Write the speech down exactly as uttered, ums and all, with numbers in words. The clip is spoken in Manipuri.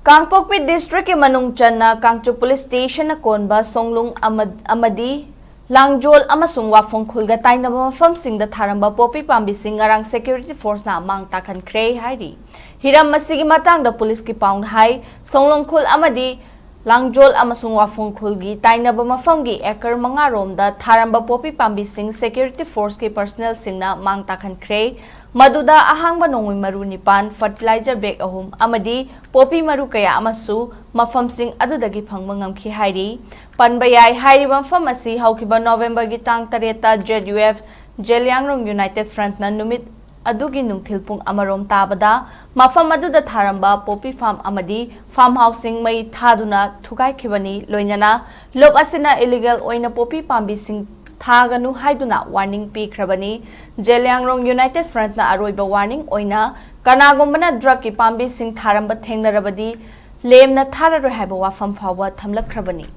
ꯀꯥꯡꯄꯣꯛꯄꯤ ꯗꯤꯁꯇ꯭ꯔꯤꯛꯀꯤ ꯃꯅꯨꯡ ꯆꯟꯅ ꯀꯥꯡꯆꯨꯞ ꯄꯨꯂꯤꯁ ꯁ꯭ꯇꯦꯁꯟꯅ ꯀꯣꯟꯕ ꯁꯣꯡꯂꯨꯡ ꯑꯃ-, ꯑꯃꯗꯤ ꯂꯥꯡꯖꯣꯜ ꯑꯃꯁꯨꯡ ꯋꯥꯐꯝ ꯈꯨꯜꯒ ꯇꯥꯏꯅꯕ ꯃꯐꯝꯁꯤꯡꯗ ꯊꯥꯔꯝꯕ ꯄꯣꯄꯤ ꯄꯥꯝꯕꯤꯁꯤꯡ ꯉꯔꯥꯡ ꯁꯦꯀ꯭ꯌꯨꯔꯤꯇꯤ ꯐꯣꯔꯁꯅ ꯃꯥꯡ ꯇꯥꯛꯍꯟꯈ꯭ꯔꯦ ꯍꯥꯏꯔꯤ꯫ ꯍꯤꯔꯝ ꯑꯁꯤꯒꯤ ꯃꯇꯥꯡꯗ ꯄꯨꯂꯤꯁꯀꯤ ꯄꯥꯎꯅ ꯍꯥꯏ, ꯁꯣꯡꯂꯣꯡ ꯈꯨꯜ ꯑꯃꯗꯤ ꯂꯥꯡꯖꯣꯜ ꯑꯃꯁꯨꯡ ꯋꯥꯐꯝ ꯈꯨꯜꯒꯤ ꯇꯥꯏꯅꯕ ꯃꯐꯝꯒꯤ ꯑꯦꯀꯔ ꯃꯉꯥ ꯔꯣꯝꯗ ꯊꯥꯔꯝꯕ ꯄꯣꯄꯤ ꯄꯥꯝꯕꯤꯁꯤꯡ ꯁꯦꯀ꯭ꯌꯨꯔꯤꯇꯤ ꯐꯣꯔꯁꯀꯤ ꯄꯔꯁꯅꯦꯜꯁꯤꯡꯅ ꯃꯥꯡ ꯇꯥꯛꯍꯟꯈ꯭ꯔꯦ꯫ ꯃꯗꯨꯗ ꯑꯍꯥꯡꯕ ꯅꯣꯡꯃꯩ ꯃꯔꯨ ꯅꯤꯄꯥꯟ, ꯐꯔꯇꯤꯂꯥꯏꯖꯔ ꯕꯦꯒ ꯑꯍꯨꯝ ꯑꯃꯗꯤ ꯄꯣꯄꯤ ꯃꯔꯨ ꯀꯌꯥ ꯑꯃꯁꯨ ꯃꯐꯝꯁꯤꯡ ꯑꯗꯨꯗꯒꯤ ꯐꯪꯕ ꯉꯝꯈꯤ ꯍꯥꯏꯔꯤ꯫ ꯄꯟꯕ ꯌꯥꯏ, ꯍꯥꯏꯔꯤꯕ ꯃꯐꯝ ꯑꯁꯤ ꯍꯧꯈꯤꯕ ꯅꯣꯕꯦꯝꯕꯔꯒꯤ ꯇꯥꯡ ꯇꯔꯦꯠꯇ Z U F Zeliangrong United ꯐ꯭ꯔꯟꯠꯅ ꯅꯨꯃꯤꯠ ꯑꯗꯨꯒꯤ ꯅꯨꯡꯊꯤꯜ ꯄꯨꯡ ꯑꯃꯔꯣꯝ ꯇꯥꯕꯗ ꯃꯐꯝ ꯑꯗꯨꯗ ꯊꯥꯔꯝꯕ ꯄꯣꯄꯤ ꯐꯥꯔꯝ ꯑꯃꯗꯤ ꯐꯥꯔꯝ ꯍꯥꯎꯁꯁꯤꯡ ꯃꯩ ꯊꯥꯗꯨꯅ ꯊꯨꯒꯥꯏꯈꯤꯕꯅꯤ꯫ ꯂꯣꯏꯅꯅ ꯂꯨꯞ ꯑꯁꯤꯅ ꯏꯂꯤꯒꯦꯜ ꯑꯣꯏꯅ ꯄꯣꯄꯤ ꯄꯥꯝꯕꯤꯁꯤꯡ ꯊꯥꯒꯅꯨ ꯍꯥꯏꯗꯨꯅ ꯋꯥꯔꯅꯤꯡ ꯄꯤꯈ꯭ꯔꯕꯅꯤ꯫ ꯖꯦꯂꯤꯌꯥꯡꯔꯣꯡ ꯌꯨꯅꯥꯏꯇꯦꯗ ꯐ꯭ꯔꯟꯠꯅ ꯑꯔꯣꯏꯕ ꯋꯥꯔꯅꯤꯡ ꯑꯣꯏꯅ ꯀꯅꯥꯒꯨꯝꯕꯅ ꯗ꯭ꯔꯒꯀꯤ ꯄꯥꯝꯕꯤꯁꯤꯡ ꯊꯥꯔꯝꯕ ꯊꯦꯡꯅꯔꯕꯗꯤ ꯂꯦꯝꯅ ꯊꯥꯔꯔꯣꯏ ꯍꯥꯏꯕ ꯋꯥꯐꯝ ꯐꯥꯎꯕ ꯊꯝꯂꯛꯈ꯭ꯔꯕꯅꯤ꯫